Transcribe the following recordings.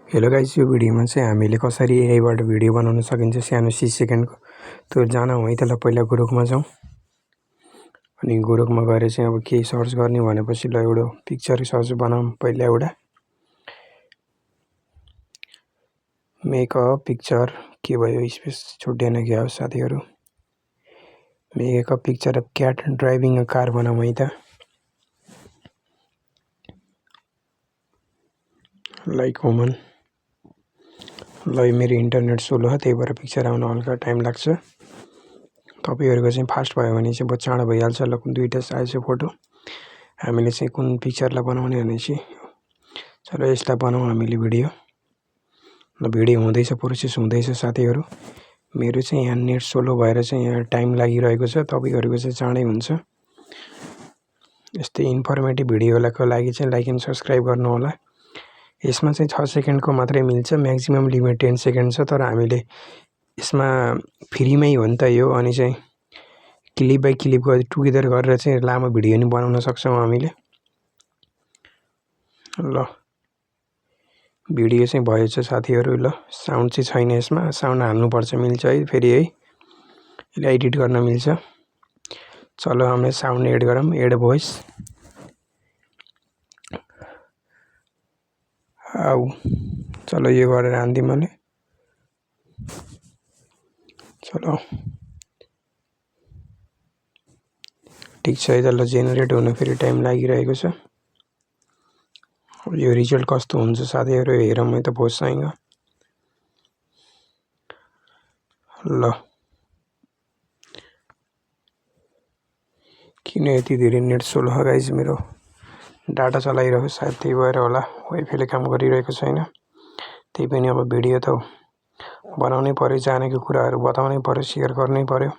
Hello guys, यो भिडियोमा चाहिँ हामीले कसरी एआईबाट भिडियो बनाउन सकिन्छ सानो 6 सेकेन्डको त्यो जानौँ है। त्यसलाई पहिला गुरुकमा जाउँ अनि गुरुकमा गएर चाहिँ अब के सर्च गर्ने भनेपछि ल एउटा पिक्चर सर्च बनाऊँ। पहिला एउटा मेक अ पिक्चर के भयो स्पेस छुट्याएन क्या हो साथीहरु। Make a picture of CAT driving a car बनाऊँ है त। Like woman. ल मेरो इन्टरनेट स्लो हो, त्यही भएर पिक्चर आउन हल्का टाइम लाग्छ। तपाईहरुको चाहिँ फास्ट भयो भने चाहिँ बहुत चाँडो भइहाल्छ। ल दुईटा आएछ फोटो। हामीले चाहिँ कुन पिक्चरलाई बनाउने भनेपछि चलो यसलाई बनाऊँ हामीले भिडियो। ल भिडियो हुँदैछ, प्रोसेस हुँदैछ साथीहरु। मेरो चाहिँ यहाँ नेट स्लो भएर चाहिँ यहाँ टाइम लागिरहेको छ, तपाईहरुको चाहिँ चाँडै हुन्छ। यस्तै इन्फर्मेटिभ भिडियोको लागि चाहिँ लाइक एन्ड सब्स्क्राइब गर्नु होला। यसमा चाहिँ 6 सेकेन्डको मात्रै मिल्छ, म्याक्सिमम लिमिट 10 सेकेन्ड छ। तर हामीले यसमा फ्रीमै हो नि त यो, अनि चाहिँ क्लिप बाइ क्लिप टुगेदर गरेर चाहिँ लामो भिडियो नि बनाउन सक्छौं हामीले। ल भिडियो चाहिँ भएछ साथीहरु। ल साउन्ड चाहिँ छैन यसमा, साउन्ड हाल्नु पर्छ, मिल्छ है फेरि है। यसलाई एडिट गर्न मिल्छ। चलो हामीले साउन्ड एड गरौँ, एड भोइस। आउ चलो यो गरेर आन्दी मैले। चलो ठीक छ है त। ल जेनेरेट हुन फेरि टाइम लागिरहेको छ। यो रिजल्ट कस्तो हुन्छ साथीहरु हेरौँ है त भोइससँग। ल किन यति धेरै नेट स्लो हो गाइस, मेरो डाटा चलाइरहेको सायद त्यही भएर होला। वाइफाईले काम गरिरहेको छैन। त्यही पनि अब भिडियो त बनाउनै पर्यो, जानेको कुराहरु बताउनै पर्यो, शेयर गर्नै पर्यो।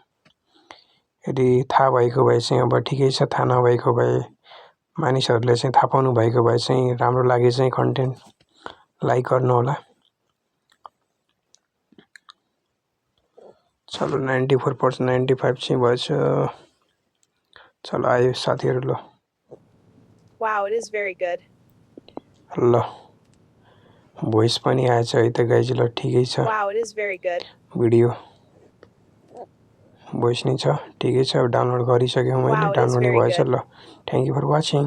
यदि थाहा भएको भए चाहिँ अब ठिकै छ, थाहा नभएको भए मानिसहरुले चाहिँ थाहा पाउनु भएको भए चाहिँ राम्रो लागे चाहिँ कन्टेन्ट लाइक गर्नु होला। चलो 94% 95 चाहिँ भएछ। चलो आयो साथीहरु। ल Wow, it is very good. ल भोइस पनि आएछ है त गाइज। ल ठिकै छ। Wow, it is very good. Video voice नै छ, ठिकै छ। डाउनलोड गरिसक्यौ मैले, डाउनलोड नै भएछ। ल थ्यांक यू फर वाचिङ।